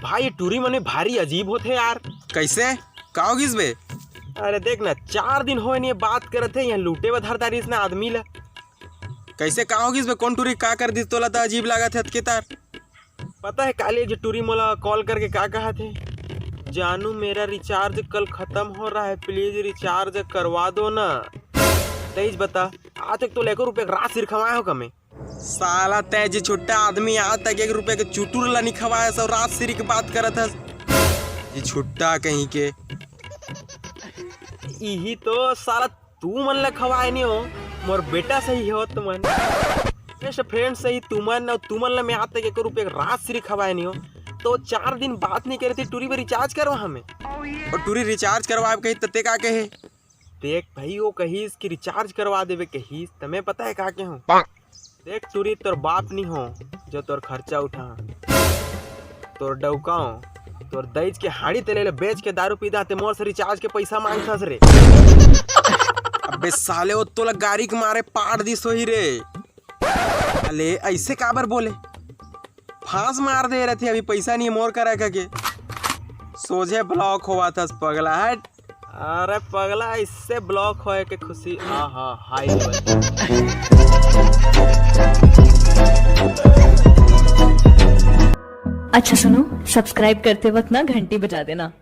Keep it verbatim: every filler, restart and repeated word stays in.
भाई, ये टूरी मन में भारी अजीब होथे यार। कैसे? का हो गिस बे? अरे देख ना, चार दिन होए नहीं बात करत हे, यहाँ लूटे बर धर डारिस ना आदमी ला। कैसे, का हो गिस बे? कौन टूरी का कर दिस तोला त अजीब लागत हे अतके तार? पता है, काली जो टूरी मोला कॉल करके का कहा थे, "जानू, मेरा रिचार्ज कल खत्म हो रहा है, प्लीज रिचार्ज करवा दो ना।" तेईस बता, आज तक तो एको रुपया के रात सिर खवाए हो कमे। साला तै जी छुट्टा आदमी, आज तक एक रुपया के चुटुर ला नहीं खवाए सो रात सिरी के बात करत हस। जी छुट्टा कहीं के। इही तो साला तू मन ला खवाए नहीं हो, मोर बेटा सही हो तुमन। बेस्ट फ्रेंड सही तुमन, अउ तुमन ला मैं आज तक एक रुपया के रात सिरी खवाए नहीं हो। तो चार दिन बात नहीं करे थे, टूरी बर रिचार्ज करवा हमें। और टूरी रिचार्ज करवाए कही त ते का कहे? देख भाई, वो कहिस कि रिचार्ज करवा देवे कहिस, त मैं पता है का के हूँ। देख टूरी, तोर बाप नहीं हो जो तोर खर्चा उठा, तोर डौका हो, तोर दईज के हाड़ी तेले ले बेच के दारू पीदा ते मोर से रिचार्ज के पैसा मांगथस रे। अबे साले, वो तोला गारी के मारे पाट दिस होही रे। अले ऐसे काबर बोले? फांस मार दे रहे थे, अभी पैसा नहीं मोर करा के। सोझे ब्लॉक होवा थस पगला, हट। अरे पगला, इससे ब्लॉक होए के खुशी, आहा, हाई लेवल। अच्छा सुनो, सब्सक्राइब करते वक्त ना घंटी बजा देना।